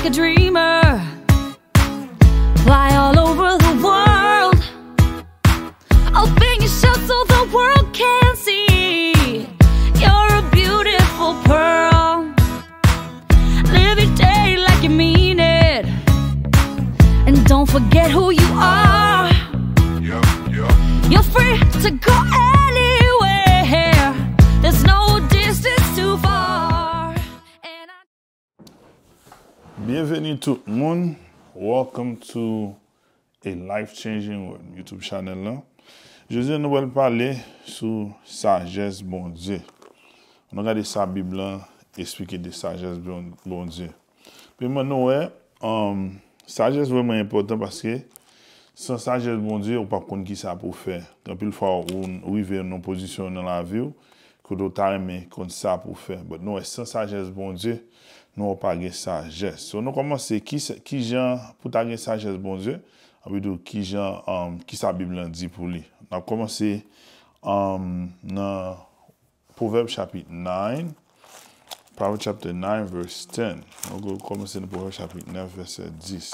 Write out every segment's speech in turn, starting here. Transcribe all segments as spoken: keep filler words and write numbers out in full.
A dreamer, fly all over the world. Open your shirt so the world can see. You're a beautiful pearl. Live your day like you mean it. And don't forget who you are. You're free to go anywhere. There's no distance too far. And I Byenveni tout moun. Welcome to a life changing world YouTube channel lan. Jodi a nou pral pale sou sajès Bondye. Nou gade sa Bib lan esplike de sajès Bon- Bondye. Premyèman nou wè, um, sajès vrèman enpòtan paske san sajès Bondye ou p ap konn kisa pou w fè. Anpil fwa ou rive nan pozisyon nan lavi w kote w ta renmen konn sa pou w fè. But nou wè san sajès Bondye, nou wè w pa gen sajès. So nou kòmanse ki, ki jan pou ta gen sajès Bondye, anpi tou ki jan, um, ki sa Bib lan di pou li. N ap kòmanse um, nan Pwovèb chapit nine, Proverbs chapter nine verse ten. Nou go kòmanse nan Pwovèb chapit nèf vèsè dis.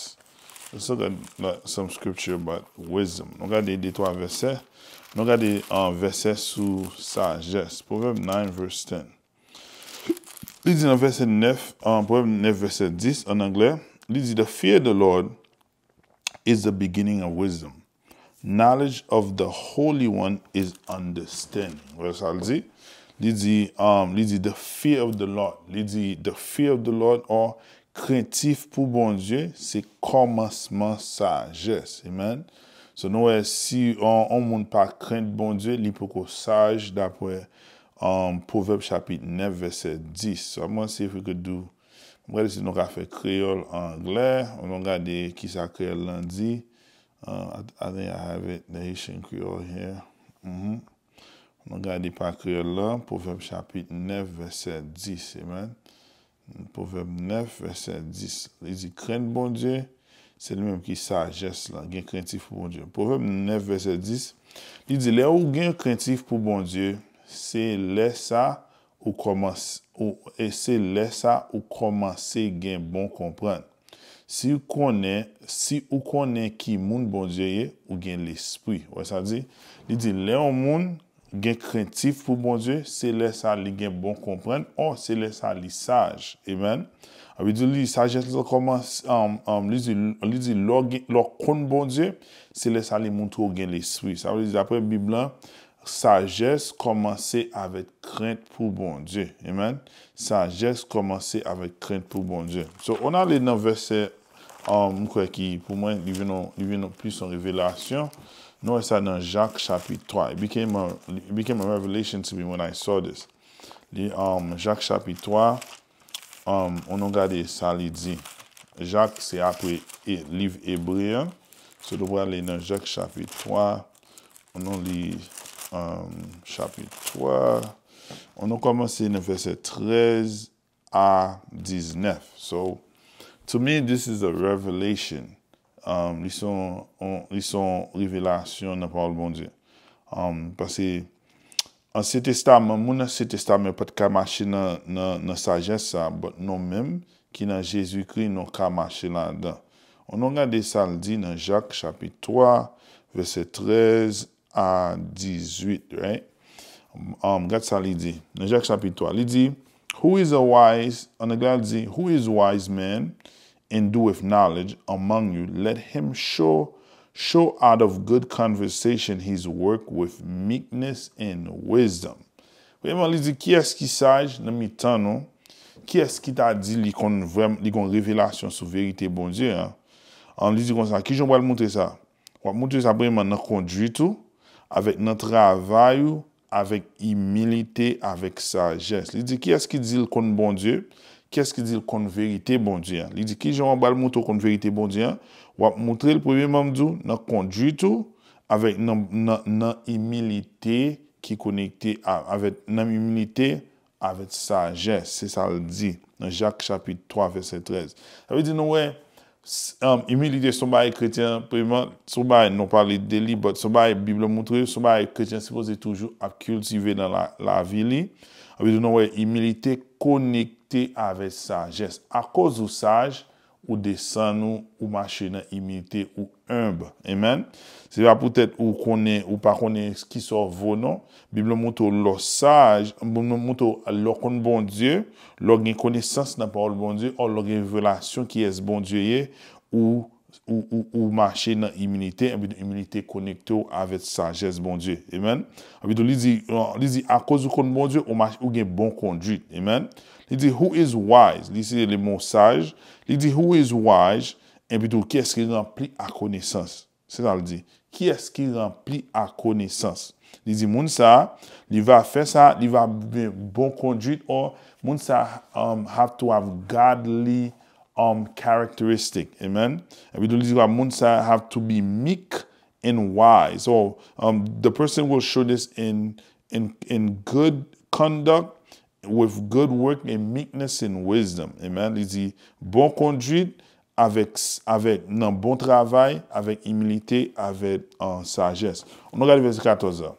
Let's look at like, some scripture about wisdom. Nou gade de twa vèsè. Nou gade uh, vèsè sou sajès. Pwovèb nine verse ten. Li di nan vèsè nèf, uh, Pwovèb nèf vèsè dis an anglè, li di the fear of the Lord is the beginning of wisdom. Knowledge of the Holy One is understanding. Wè sa l di? Li di, um, li di the fear of the Lord. Li di the fear of the Lord or krentif pou Bondye se kòmansman sajès. Amen. So nou wè si on, on moun pa krent Bondye, li poko saj dapre um, Pwovèb chapit nèf vèsè dis. So I'm gonna see if we could do, mwen gade si nou ka fè kreyòl anglè, nou gade kisa kreyòl lan di. Uh, I, I think I have it, the Haitian Creole here. Mm-hmm. Nou gade pa kreyòl la, Pwovèb chapit nèf vèsè dis, amen. Pwovèb nèf vèsè dis, li di krenn Bondye, se li menm ki sajès lan, gen krentif pou Bondye. Pwovèb nèf vèsè dis, li di lè ou gen krentif pou Bondye, se lè sa ou kòmanse ou e se lè sa ou kòmanse gen bon konprann. Si ou konnen, si ou konnen ki moun Bondye ye, ou gen lespri. Wè sa di? Li di lè yon moun gen krentif pou Bondye, se lè sa li gen bon konprann, o se lè sa li saj. Amen. Sa vle di li sajès la kòmanse, um, um, li di, li di lè w gen- lè w konn Bondye, se lè sa li montre w gen lespri. Sa vle di dapre Bib lan, sajès kòmanse avèk krent pou Bondye. Amen. Sajès kòmanse avèk krent pou Bondye. So, on ale nan vèsè, um, m kwè ki, pou mwen, li vin yon- li vin yon plis yon revelasyon. Nou wè sa nan Jak chapit twa. It became a, it became a revelation to me when I saw this. Li, um, Jak chapit twa, um, on nou gade sa li di. Jak se apre e, liv Ebre an. So, nou prale nan Jak chapit twa. On nou li, um, chapit twa. On nou kòmanse nan vèsè trèz a diznèf. So, to me, this is a revelation. Um, li se yon, yon- li se yon revelasyon nan pawòl Bondye. Um, paske Ansyen Testaman, moun Ansyen Testaman yo pa t ka mache nan, nan, nan sajès sa, but nou menm ki nan Jezikri, nou ka mache ladan. Ann nou gade sa l di nan Jak chapit twa, vèsè trèz a dizuit, right? Um, gad sa li di nan Jak chapit twa. Li di, Who is a wise, an anglè l di, Who is wise man and doeth knowledge among you, let him show, show out of good conversation his work with meekness and wisdom. Premyèman, li di, kiyès ki saj nan mitan nou? Kiyès ki ta di li konn vrèm, li gon revelasyon sou verite Bondye an? An, li di konsa, kijan w pral montre sa? W ap montre sa premyèman nan konduit ou, avèk nan travay ou, avèk imilite, avèk sajès. Li di, kiyès ki di l konn Bondye? Kiyès ki di l konn verite Bondye an? Li di, kijan w pral montre w konn verite Bondye an? W ap montre l, premyèman, m di w, nan konduit ou, avèk nan, nan, nan imilite ki konekte a, avèk, nan imilite avèk sajès. Se sa l di nan Jak chapit twa, vèsè trèz. Sa vle di nou wè, s- um, imilite se yon bagay kretyen, premyèman, se yon bagay nou pale de li, but se yon bagay Bib la montre, se yon bagay kretyen sipoze toujou ap kiltive nan la, lavi li. Sa vle di nou wè, imilite konekte avèk sajès. Akoz ou saj, ou desann ou, ou mache nan imilite, ou enb. Amen. Se pa poutèt ou konnen, ou pa konnen kisa w vo non. Bib la montre w lè w saj, Bib la montre w lè w konn Bondye, lè w gen konesans nan pawòl Bondye, ò lè w gen revelasyon kiyès Bondye ye, ou, ou, ou, ou mache nan imilite, epi imilite konekte w avèk sajès Bondye. Amen. Epi tou, li di, li di, akoz ou konn Bondye, ou, mache, ou gen bon kondwit. Amen. Li di, who is wise? Li se le mo saj. Li di, who is wise? Epi tou, kiyès ki ranpli a konesans? Se sa l di. Kiyès ki ranpli a konesans? Li di, moun sa, li va fè sa, li va gen bon kondwit, or moun sa um, have to have godly um, characteristic. Amen. Epi tou, li di, moun sa have to be meek and wise. So um, the person will show this in, in, in good conduct, with good work and meekness and wisdom. Amen. Li di, bon kondwit, avèk, avèk nan bon travay, avèk imilite, avèk uh, sajès. Nou gade vèsè katòz la.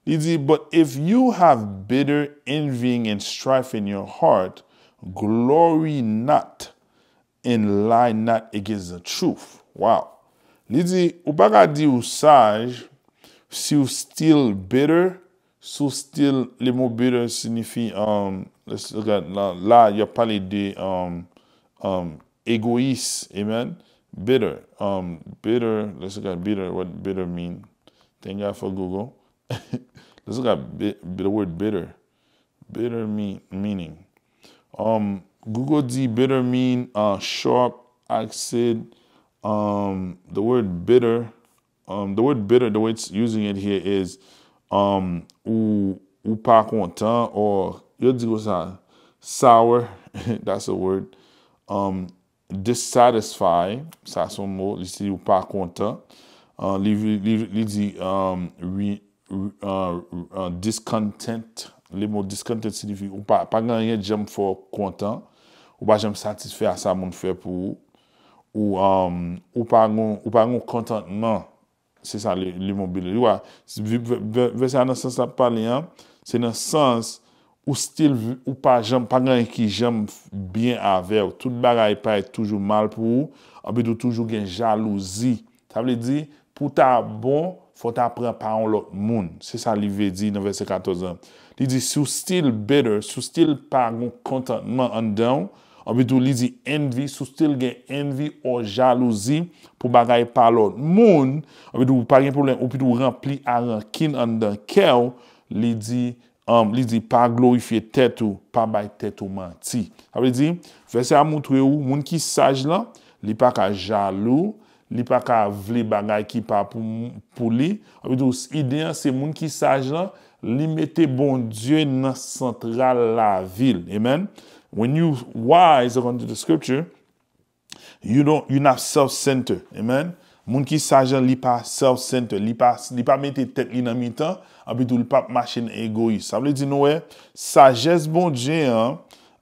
Li di, but if you have bitter envying and strife in your heart, glory not and lie not against the truth. Wow. Li di, ou pa ka di ou saj si ou still bitter, si ou still, le mo bitter siyifi, um, let's look at, la, la y ap pale de um, um, egoyis, amen. Bitter, um, bitter, let's look at bitter, what bitter mean. Thank God for Google. Let's look at bi- the word bitter. Bitter mean, meaning. Um, Google di bitter mean uh, sharp, acid. Um, the word bitter, um, the word bitter, the way it's using it here is um, ou, ou pa kontan, or yo di konsa, sour, that's a word. Um, dissatisfy, sa se yon mo, li si ou pa kontan. Uh, li, li, li di um, re, re, uh, uh, discontent, le mo discontent siyifi ou pa, pa gen anyen ki janm fè w kontan, ou pa janm satisfè a sa moun fè pou ou, ou, um, ou pa gen, ou pa gen kontantman. Se sa le, le mo bitter. Ou wè, vèsè a nan sans l ap pale an, se nan sans ou still, ou pa janm, pa gen anyen ki janm byen avè w. Tout bagay parèt toujou mal pou ou, anpi tou toujou gen jalouzi. Sa vle di, pou w ta bon, fò w ta pran pa yon lòt moun. Se sa li vle di nan vèsè katòz la. Li di, si w still bitter, si w still pa gen kontantman anndan w, anpi tou li di envy, si w still gen envy or jalouzi pou bagay pa lòt moun, anpi tou ou pa gen pwoblèm, ou pito ranpli a rankin anndan kè w, li di, um, li di, pa glorifye tèt ou, pa bay tèt ou manti. Sa vle di, vèsè a montre ou, moun ki saj lan, li pa ka jalou, li pa ka vle bagay ki pa pou, pou li. Anpi tou, ide an, se moun ki saj lan, li mete Bondye nan santral lavi l. Amen. When you wise according to the scripture, you don't, you not self-centered. Amen. Moun ki saj lan, li pa self-centered, li pa, li pa mete tèt li nan mitan, anpi tou li pa mache nan egoyis. Sa vle di nou wè, sajès Bondye an,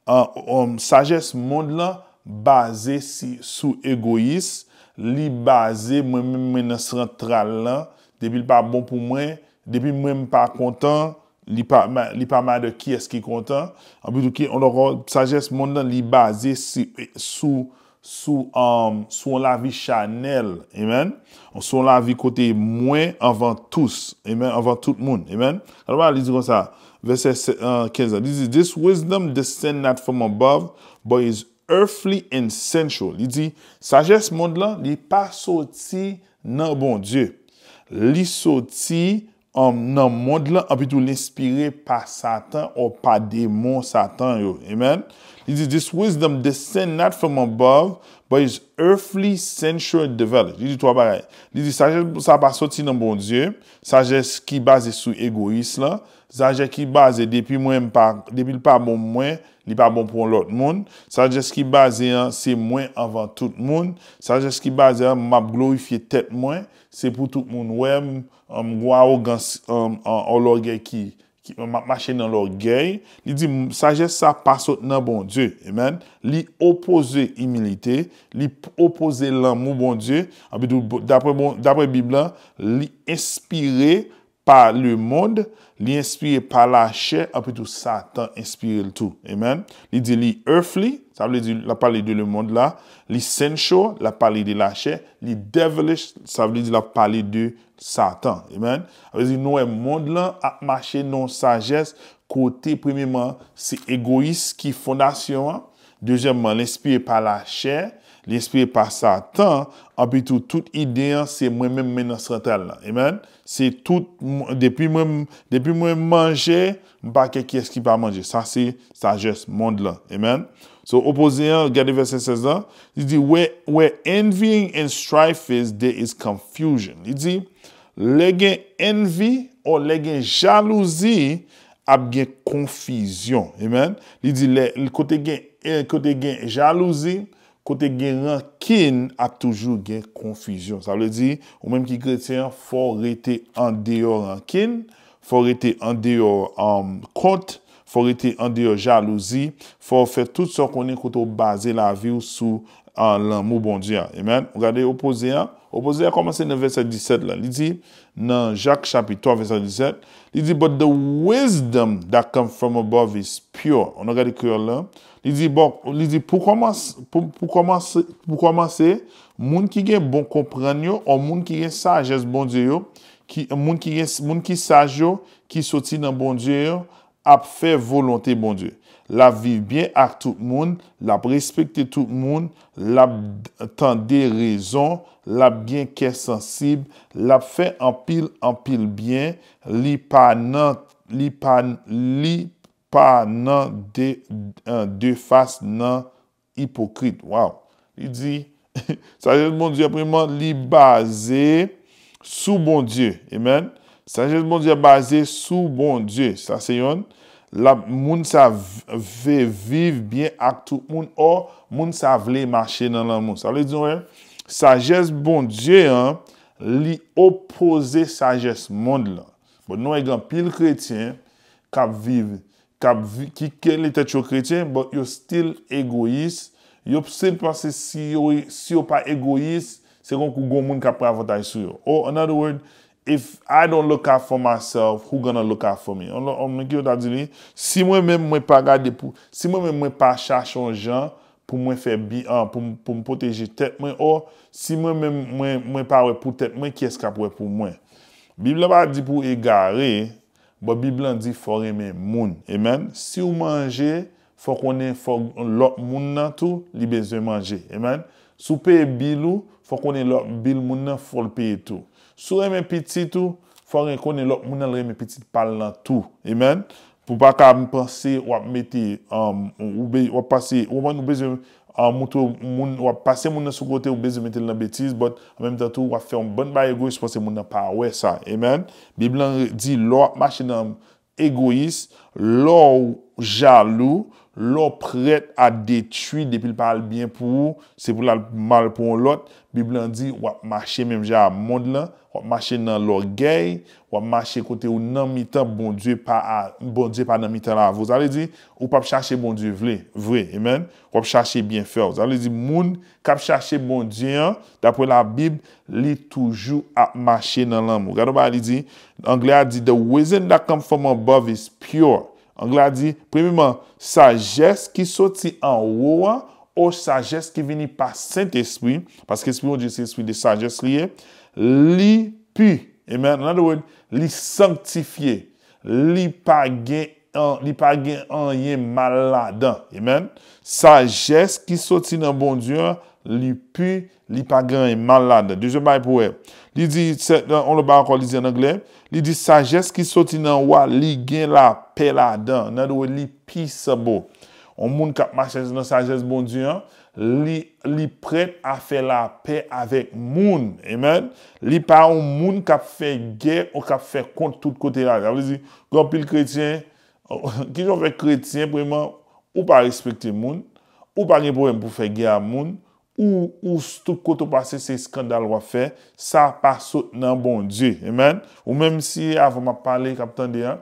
an, an, sajès mond lan baze si, sou egoyis, li baze mwen menm mwen nan santral lan, depi l pa bon pou mwen, depi mwen m pa kontan, li pa, ma- li pa matter kiyès ki kontan. Anpi tou ki, on dakò, sajès mond lan, li baze si, sou, sou, um, sou yon lavi chanèl. Amen. Sou yon lavi kote mwen anvan tous. Amen. Anvan tout moun. Amen. Alò, li di konsa, vèsè se- uh, kenz la. Li di, this wisdom descend not from above, but is earthly and sensual. Li di, sajès mond lan, li pa soti nan Bondye. Li soti um, nan mond lan, anpi tou l enspire pa Satan or pa demon Satan yo. Amen. Li di, this wisdom descend not from above, but is earthly, sensual, devilish. Li di twa bagay. Li di, sajès sa pa soti nan Bondye, sajès ki baze sou egoyis lan, sajès ki baze depi mwen m pa, depi l pa bon mwen, li pa bon pou yon lòt moun. Sajès ki baze an, se mwen anvan tout moun. Sajès ki baze an, m ap glorifye tèt mwen. Se pou tout moun wè m, m gon awogans, m, an, an lògèy ki, ki, m ap mache nan lògèy. Li di, m, sajès sa pa sot nan Bondye. Amen. Li opoze imilite, li p- opoze lanmou Bondye. Anpi tou, bo- dapre, bon, dapre Bib lan, li enspire pa lemonn, li enspire pa lachè, anpi tou Satan enspire l tou. Amen. Li di li earthly, sa vle di l ap pale de lemonn la, li sensual, l ap pale de lachè, li devilish, sa vle di l ap pale de Satan. Amen. Sa vle di nou wè mond lan ap mache nan yon sajès kote premyeman se egoyis ki fondasyon an, dezyèmman l enspire pa lachè, li enspire pa Satan, anpi tou tout ide an se mwen menm men nan santral la. Amen. Se tout, depi mwen, depi mwen manje, m pa kè kiyès ki pa manje. Sa se sajès mond lan. Amen. So, opoze an, gade vèsè sèz lan, li di, where, where envying and strife is, there is confusion. Li di, lè gen envy, o lè gen jalouzi, ap gen konfizyon. Amen. Li di, lè, kote gen, eh, kote gen jalouzi, kote gen rankin, ap toujou gen konfizyon. Sa vle di, ou menm ki kretyen an, fò w rete andeyò rankin, fò w rete andeyò um, kont, fò w rete andeyò jalouzi, fò w fè tout sa w konnen kote w baze lavi w sou uh, lanmou Bondye a. Amen. Ou gade opoze an. Opoze an kòmanse nan vèsè disèt la. Li di, nan Jak chapit twa, vèsè disèt, li di, but the wisdom that come from above is pure. Ou nan gade kreyòl la. Li di, bon, li di, pou kòmanse, pou, pou kòmanse, pou kòmanse, moun ki gen bon konprann yo, o moun ki gen sajès Bondye yo, ki, moun ki gen, moun ki saj yo, ki soti nan Bondye yo, ap fè volonte Bondye. L ap viv byen ak tout moun, l ap respekte tout moun, l ap tande rezon, l ap gen kè sansib, l ap fè anpil, anpil byen, li pa nan, li pa, li pa nan de, eh, de fas nan ipokrit. Waw. Li di, sajès Bondye, premyèman, li baze sou Bondye. Amen. Sajès Bondye baze sou Bondye. Sa se yonn. L ap, moun sa v- vle viv byen ak tout moun. O, moun sa vle mache nan lanmou. Sa vle di, wè, sajès Bondye an, li opoze sajès mond lan. Bon, nou wè gen anpil kretyen k ap viv k ap vi- ki kele tèt yo kretyen, but yo still egoyis. Yo still panse si yo, si yo pa egoyis, se konkou gon moun k ap pran avantaj sou yo. Or, in other word, if I don't look out for myself, who gonna look out for me? An, an, men ki yo ta di li, si mwen menm mwen pa gade pou, si mwen menm mwen pa chache yon jan pou mwen fè bi, an, pou, m- pou m pwoteje tèt mwen, or, si mwen menm mwen, mwen pa wè pou tèt mwen, kiyès k ap wè pou mwen? Bib la pa di pou egare, But Bib lan di fò renmen moun. Amen. Si w manje, fò konnen fò lòt moun nan tou, li bezwen manje. Amen. Si w peye bil ou, fò konnen lòt bil moun nan fò l peye tou. Si w renmen pitit ou, fò ren- konnen lòt moun nan renmen pitit pa l lan tou. Amen. Pou pa ka panse w ap mete, um, ou be- w ap pase, ou konprann, ou bezwen an, moutre moun, w ap pase moun nan sou kote, ou bezwen mete l nan betiz, but an menm tan tou, w ap fè yon bann bagay egoyis, panse moun nan pa wè sa. Amen. Bib lan di, lè w ap mache nan egoyis, lè w jalou, lè w prèt a detwi, depi l pa al byen pou ou, se pou l al mal pou yon lòt. Bib lan di, w ap mache menm jan a mond lan, w ap mache nan lògèy, w ap mache kote ou nan mitan Bondye pa a, Bondye pa nan mitan lavi w. Sa vle di, ou p ap chache Bondye vle, vre. Amen. W ap chache byenfè w. Sa vle di, moun k ap chache Bondye an, daprè Labib, li toujou ap mache nan lanmou. Gade yon bagay li di, anglè a di, the wisdom that come from above is pure. Anglè a di, premyeman, sajès ki soti anwo an, o sajès ki vini pa Sentespri, paske Espri Bondye se espri de sajès li ye, li pi. Amen. In other words, li sanktifye. Li pa gen an- li pa gen anyen mal ladan. Amen. Sajès ki soti nan Bondye an, li pi, li pa gen anyen mal ladan. Dezyèm bagay pou wè. Li di, se- nan- on lòt bagay ankò, li di an anglè, li di sajès ki soti nan wa, li gen lapè ladan. In other words, li peaceable. On moun k ap mache nan sajès Bondye an, li, li prèt a fè lapè avèk moun. Amen. Li pa yon moun k ap fè gè ou k ap fè kont tout kote la. Sa vle di, gen anpil kretyen, kijan w fè kretyen, premyeman, ou pa respekte moun, ou pa gen pwoblèm pou fè gè a moun, ou, ou s- tout kote w pase, se eskandal w ap fè, sa pa sot nan Bondye. Amen. Ou menm si avan m ap pale, k ap tande a,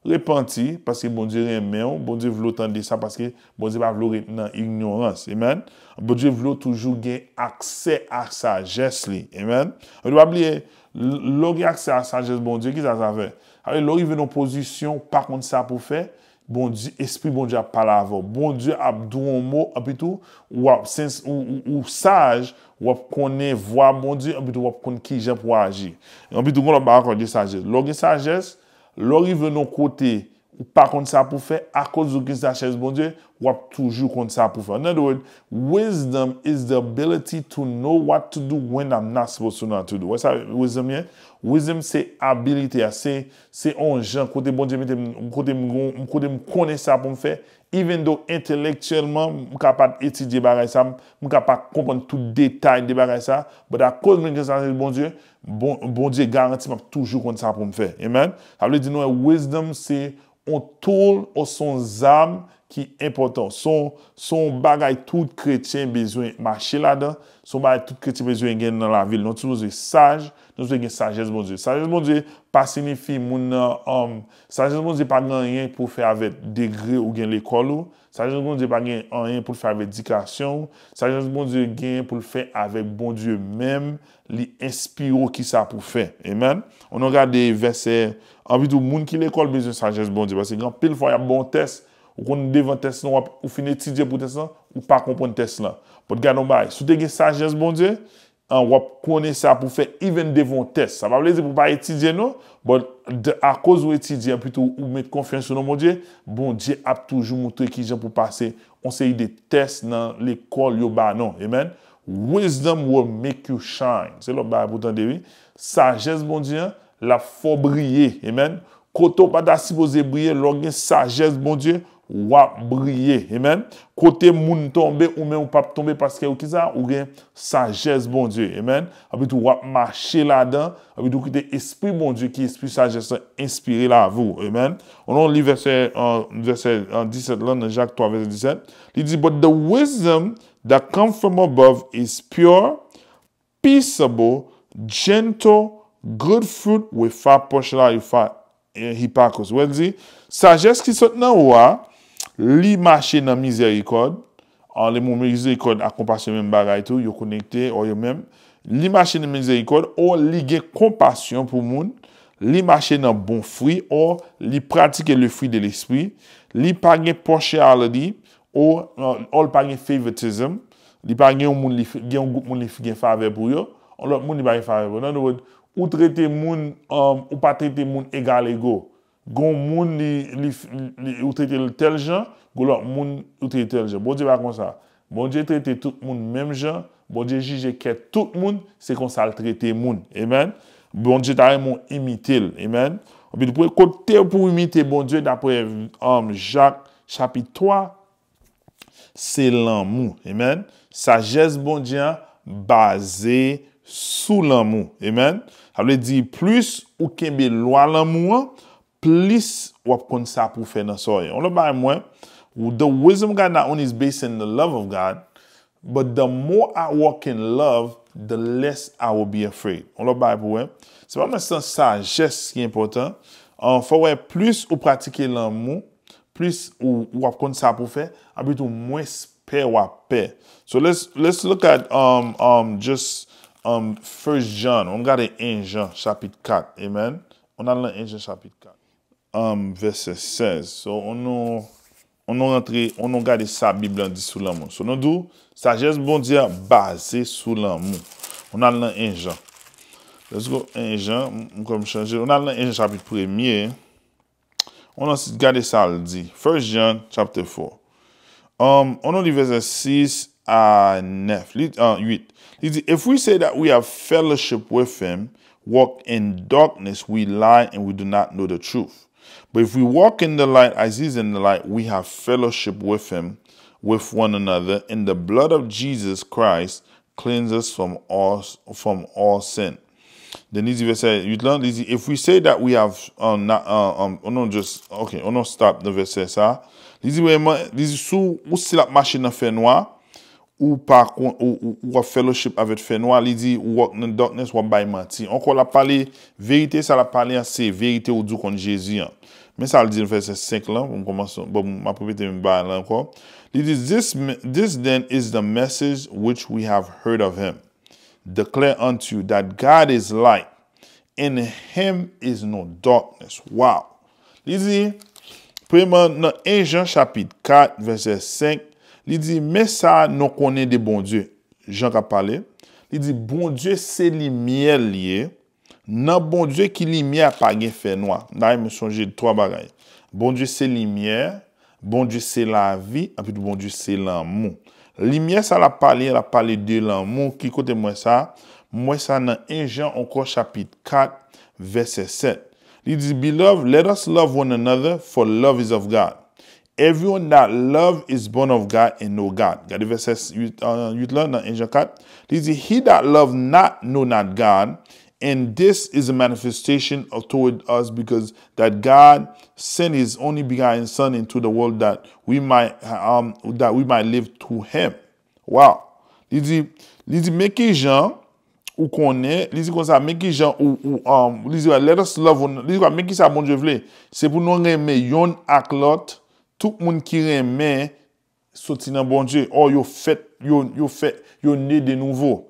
repanti, paske Bondye renmen w, Bondye vle w tande sa, paske Bondye pa vle w ret nan ignorans. Amen. Bondye vle w toujou gen aksè a sajès li. Amen. Ou pa bliye, L- Lè w gen aksè a sajès Bondye, kisa sa fè? Sa vle di, lè w rive nan yon pozisyon, ou pa konn sa pou w fè, Bondye, Espri Bondye ap pale avè w. Bondye ap di w yon mo, epi tou, w ap, sens, ou, ou, ou saj, w ap konnen vwa Bondye, epi tou, w ap konn kijan pou w aji. Epi tou, gen lòt bagay ankò de sajès. Lè w gen sajès, lè w rive nan yon kote, ou pa konn sa pou w fè, akoz ou gen sajès Bondye, w ap toujou konn sa pou w fè. In other words, wisdom is the ability to know what to do when I'm not supposed to know what to do. Wè sa wisdom ye? Wisdom se abilite a, se, se yon jan kote Bondye mete m, kote m gon, kote m konnen sa pou m fè, even though entelektyèlman, m ka pa t etidye bagay sa, m, m ka pa konprann tout detay de bagay sa, but akoz mwen gen sajès Bondye, bon, Bondye garanti m ap toujou konn sa pou m fè. Amen? Sa vle di nou wè, wisdom se yon tool ou se yon zam ki enpòtan. Se yon, se yon bagay tout kretyen bezwen mache ladan. Se yon bagay tout kretyen bezwen gen nan lavi l. Nou sipoze saj, nou sipoze gen sajès Bondye. Sajès Bondye pa siyifi moun nan, um, sajès Bondye pa gen anyen pou fè avèk degre ou gen lekòl ou. Sajès Bondye pa gen anyen pou l fè avèk edikasyon w. Sajès Bondye gen pou l fè avèk Bondye menm. Li enspire w kisa pou fè. Amen. Ann nou gade vèsè, anpi tou, moun ki lekòl bezwen sajès Bondye. Paske gen anpil fwa, y ap ba w tès, ou konn devan tès lan, w ap, ou fin etidye pou tès lan, ou pa konprann tès lan. But gade yon bagay, si w te gen sajès Bondye, an, w ap konnen sa pou fè, even devan yon tès. Sa pa vle di pou w pa etidye, non, but de, akoz ou etidye, anpi tou, ou met konfyans ou nan Bondye, Bondye ap toujou moutre kijan pou pase yon seri de tès nan lekòl yo ba nou. Amen. Wisdom will make you shine. Se lòt bagay pou w tande, wi. Sajès Bondye an, l ap fè w briye. Amen. Kote w pa ta sipoze briye, lè w gen sajès Bondye, w ap briye. Amen. Kote moun tonbe, ou menm ou p ap tonbe paske ou kisa? Ou gen sajès Bondye. Amen. Epi tou, w ap mache ladan. Epi tou, kite Espri Bondye ki Espri sajès lan enspire lavi w. Amen. Ann nou li vèsè, uh, vèsè, uh, disèt lan, nan Jak twa, vèsè disèt. Li di, "But the wisdom that comes from above is pure, peaceable, gentle, good fruit, without partiality, without, eh, hypocrisy." Wè l di, sajès ki sot nan wo a, li mache nan mizèrikòd, an, le mo mizèrikòd ak konpasyon menm bagay tou, yo konekte, o yo menm. Li mache nan mizèrikòd, o li gen konpasyon pou moun, li mache nan bon fwi, o li pratike le fruit de l'esprit, li pa gen partiality, o, o l pa gen favoritism, li pa gen yon moun li f- gen yon gwoup moun li f- gen favè pou yo, yon lòt moun li pa gen favè pou yo. In other words, ou trete moun, um, ou pa trete moun egalego. Gon moun li, li, li, ou trete l tèl jan, gon lòt moun ou trete tèl jan. Bondye pa konsa. Bondye trete tout moun menm jan. Bondye jije kè tout moun, se konsa l trete moun. Amen. Bondye ta renmen w imite l. Amen. Epi pou kote pou w imite Bondye, daprè, um, Jak chapit twa, se lanmou. Amen. Sajès Bondye an baze sou lanmou. Amen. Sa vle di, plis ou kenbe lwa lanmou an, plis w ap konn sa pou w fè nan sa w ye. Yon lòt bagay mwen, the wisdom of God not only is based in the love of God, but the more I walk in love, the less I will be afraid. Yon lòt bagay pou w wè. Se pa menm sans sajès ki enpòtan. An, fò w wè, plis ou pratike lanmou, plis ou, ou ap konn sa pou w fè, epi tou mwens pè w ap pè. So let's, let's look at, um, um, just, um, First John. Ann gade en Jan chapit kat. Amen. Ann al nan en Jan chapit kat. Um, vèsè sèz. So, ann nou, ann nou rantre, ann nou gade sa Bib lan di sou lanmou. So, nou di w, sajès Bondye a baze sou lanmou. Ann al nan en Jan. Let's go, en Jan, m, m kwè m chanje. Ann al nan en Jan chapit premye. Ann nou gade sa l di. First John chapter four. Um, ann nou li vèsè sis a nèf. Li, uh, uit. Li di, "If we say that we have fellowship with him, walk in darkness, we lie and we do not know the truth. But if we walk in the light as he is in the light, we have fellowship with him, with one another, and the blood of Jesus Christ cleanse us from all, from all sin." Then li di vèsè uit lan, li di, "If we say that we have, uh, not, uh, um, oh no, just, okay, oh no, stop nan vèsè sa." Li di, "Vrèman," li di, "Si w, si l ap mache nan fènwa, ou pa kon, ou, ou, ou ap fellowship avèk fènwa," li di, "ou walk in darkness, w ap bay manti." Ankò, l ap pale, verite sa l ap pale an, se verite ou di w konn Jezi an. Men sa l di nan vèsè senk lan, pou m kòmanse, bon, m ap repete menm bagay la ankò. Li di, "This, this then is the message which we have heard of him, declare unto you, that God is light, "In him is no darkness." Wow! Li di, premyèman, nan en Jan chapit kat, vèsè senk, li di, "Men sa nou konnen de Bondye." Jan k ap pale, li di, "Bondye se limyè l ye. Nan Bondye ki limyè, pa gen fènwa." M ta renmen sonje twa bagay. Bondye se limyè, Bondye se lavi, epi tou Bondye se lanmou. Limyè sa l ap pale, l ap pale de lanmou. Ki kote m wè sa? M wè sa nan en Jan ankò chapit kat, vèsè sèt. Li di, "Beloved, let us love one another, for love is of God. Everyone that love is born of God and know God." Gade vèsè uit, uh, uit la nan en Jan kat. Li di, "He that love not know not God, and this is a manifestation of, toward us, because that God sent his only begotten Son into the world that we might, um, that we might live through him." Wow! Li di, li di, "Men ki jan ou konnen," li di konsa, "Men ki jan ou, ou, um," li di, "Let us love one," li di, "Men ki sa Bondye vle? Se pou nou renmen yonn ak lòt, tout moun ki renmen soti nan Bondye." Or, yo fèt, yo, yo fèt, yo ne de nouvo.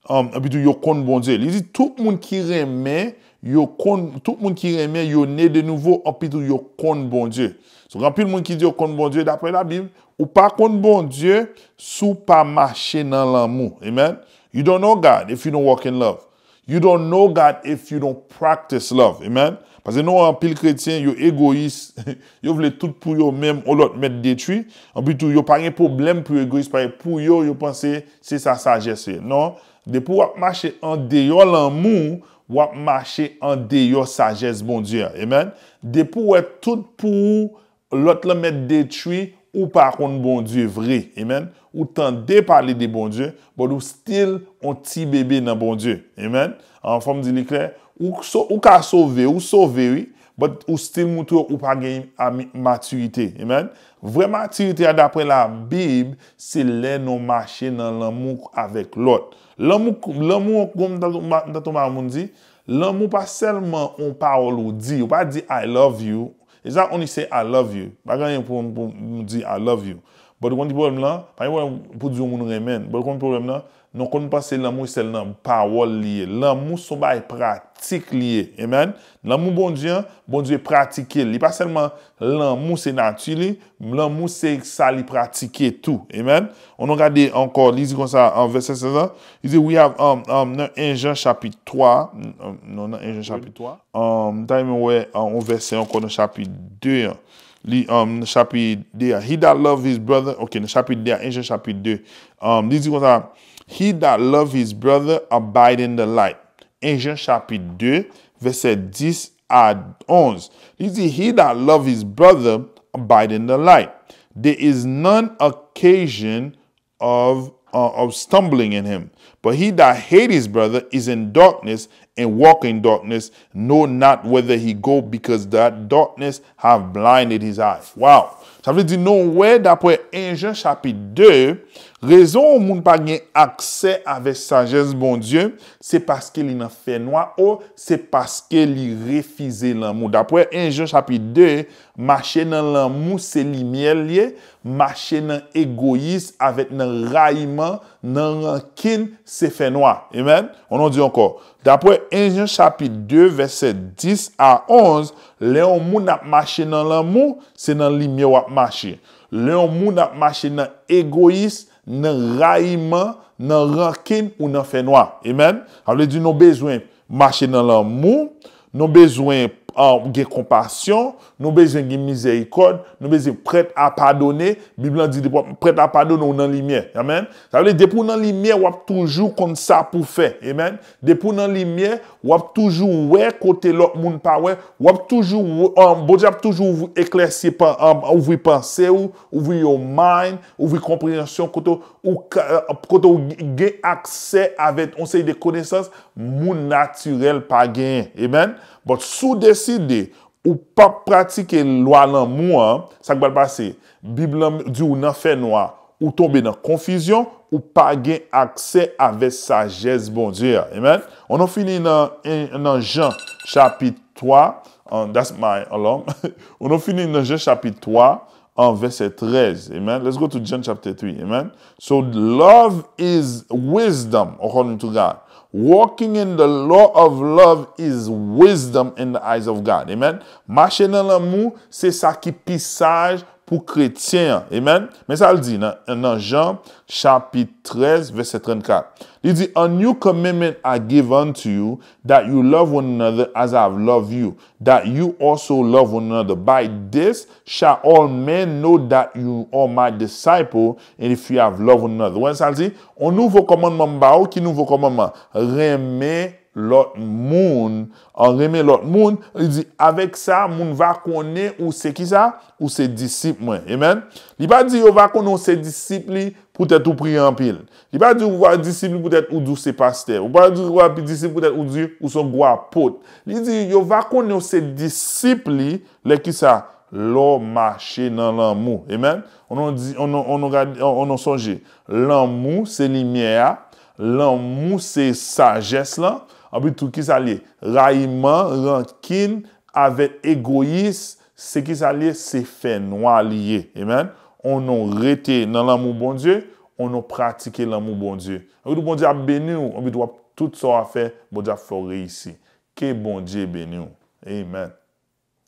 Um, epi tou, yo konn Bondye. Li di, "Tout moun ki renmen, yo konn, tout moun ki renmen, yo ne de nouvo, epi tou, yo konn Bondye." So, gen anpil moun ki di yo konn Bondye, daprè Labib, ou pa konn Bondye si w pa mache nan lanmou. Amen. You don't know God if you don't walk in love. You don't know God if you don't practice love. Amen. Paske nou wè anpil kretyen, yo egoyis, yo vle tout pou yo menm, yon lòt mèt detwi. Epi tou, yo pa gen pwoblèm pou yo egoyis, paske pou yo, yo panse se sa sajès ye. Non, depi w ap mache andeyò lanmou, w ap mache andeyò sajès Bondye a. Amen. Depi w wè tout pou ou, lòt lan mèt detwi, ou pa konn Bondye vre. Amen. Ou tande pale de Bondye, but ou still on ti bebe nan Bondye. Amen. An fòm di li klè, ou, so, ou ka sove, ou sove, wi, but ou still moutre ou pa gen ami-, matirite. Amen. Vrè matirite a, daprè Labib, se lè nou mache nan lanmou avèk lòt. Lanmou, lanmou, kòm m tann yon moun di, lanmou pa sèlman yon pawòl ou di, ou pa di "I love you", it's not only say "I love you." Pa gen anyen pou, pou nou di "I love you." But ou konn ki pwoblèm lan? Pa gen pwoblèm pou di yon moun renmen n. But ou konn pwoblèm lan? Nou konn panse lanmou sèl nan pawòl li ye. Lanmou se yon bagay pratik li ye. Amen. Lanmou Bondye an, Bondye pratike l. Li pa sèlman lanmou se nati li, lanmou se sa li pratike tou. Amen. Ann nou gade ankò, li di konsa, an vèsè sèz lan, li di, we have, um, um, nan en Jan chapit twa, um, non, nan en Jan chapit twa, um, m ta renmen wè, um, yon vèsè ankò nan chapit de an. Li, um, nan chapit de an, he that love his brother, ok, nan chapit de an, en Jan chapit de, um, li di konsa, he that love his brother abide in the light. En Jan chapit de, vèsè dis a onz. Li di, he that love his brother abide in the light. There is none occasion of, uh, of stumbling in him. But he that hate his brother is in darkness and walk in darkness, know not whither he go, because that darkness have blinded his eyes. Wow! Sa vle di nou wè, daprè en Jan chapit de, rezon yon moun pa gen aksè avèk sajès Bondye, se paske li nan fènwa, o, se paske li refize lanmou. Daprè en Jan chapit de, mache nan lanmou se limyè l ye, mache nan egoyis avèk nan rayiman, nan rankin, se fènwa. Amen. Ann nou di ankò. Daprè en Jan chapit de, vèsè dis a onz, lè yon moun ap mache nan lanmou, se nan limyè w ap mache. Lè yon moun ap mache nan egoyis, nan rayiman, nan rankin ou nan fènwa. Amen. Sa vle di nou bezwen mache nan lanmou, nou bezwen, ah, gen konpasyon, nou bezwen gen mizèrikòd, nou bezwen prèt a padone. Bib lan di depi w prèt a padone, ou nan limyè. Amen. Sa vle di depi w nan limyè, w ap toujou konn sa pou fè. Amen. Depi w nan limyè, w ap toujou wè kote lòt moun pa wè. W ap toujou, um, Bondye ap toujou eklèsi, pa, um, ouvri panse w, ouvri your mind, ouvri konpreyansyon kote w, ou ka, kote w gen aksè avèk yon seri de konesans moun natirèl pa genyen. Amen. But si w deside ou p ap pratike lwa lanmou an, sa k pral pase? Bib lan di w nan fènwa, ou tonbe nan konfizyon, ou pa gen aksè avèk sajès Bondye a. Amen. Ann nou fini nan, nan Jan chapit twa, uh, that's my alarm. Ann nou fini nan Jan chapit twa, an vèsè trèz. Amen. Let's go to John chapter three. Amen. So love is wisdom, according to God. Walking in the law of love is wisdom in the eyes of God. Amen. Mache nan lanmou, se sa ki pi saj pou kretyen an. Amen. Men sa l di nan, nan Jan, chapit trèz, vèsè trannkat. Li di, "A new commandment I give unto you, that you love one another as I have loved you, that you also love one another. By this shall all men know that you are my disciple, and if you have love one another." Wè sa l di? "On nouvo kòmandman m ba ou." Ki nouvo kòmandman? Renmen lòt moun. An renmen lòt moun, li di, "Avèk sa, moun va konnen ou se ki sa? Ou se disip mwen." Amen. Li pa di yo va konnen ou se disip li poutèt ou priye anpil. Li pa di ou va disip li poutèt ou di ou se pastè. Ou pa di ou va disip poutèt ou di ou se yon gwo apot. Li di, "Yo va konnen ou se disip li lè ki sa? Lè w mache nan lanmou." Amen. On nou di, on nou, on nou gad, on nou sonje. Lanmou se limyè a. Lanmou se sajès lan. Anpi tou, ki sa l ye? Rayiman, rankin, avèk egoyis, se ki sa l ye? Se fènwa li ye. Amen. On nou rete nan lanmou Bondye, on nou pratike lanmou Bondye. Anpi tou, Bondye ap beni w, anpi tou w ap tout sa w ap fè, Bondye ap fè w reyisi. Ke Bondye beni w. Amen.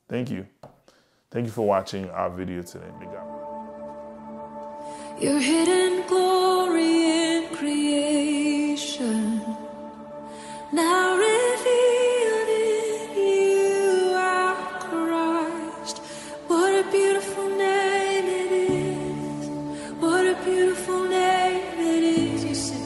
Thank you. Thank you for watching our video today. May God bless. Your hidden glory in creation, now revealed in you, our Christ. What a beautiful name it is. What a beautiful name it is. You sing.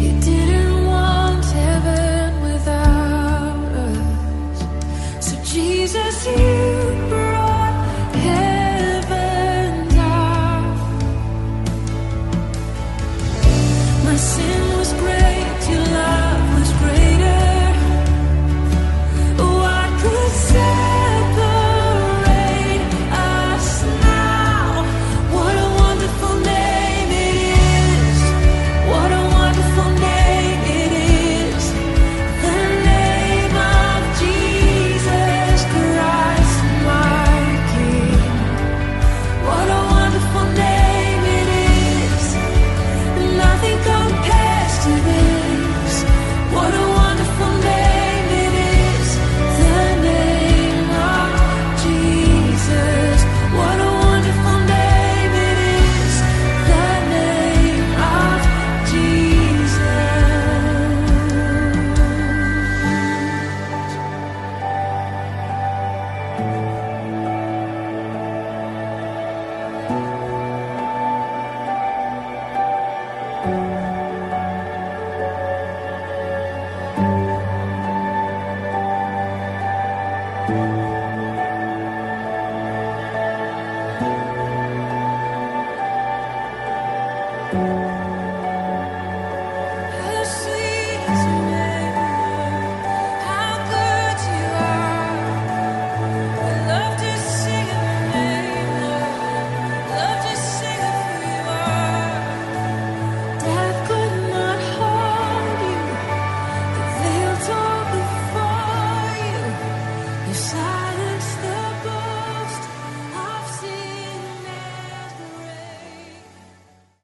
You didn't want heaven without us. So Jesus, you brought heaven down. My sin was great, your love was greater. What could separate us now? What a wonderful name it is. What a wonderful name it is. The name of Jesus Christ, my King. What a wonderful name it is. Nothing compares to this. What a wonderful name it is. The name of Jesus. What a wonderful name it is. The name of Jesus.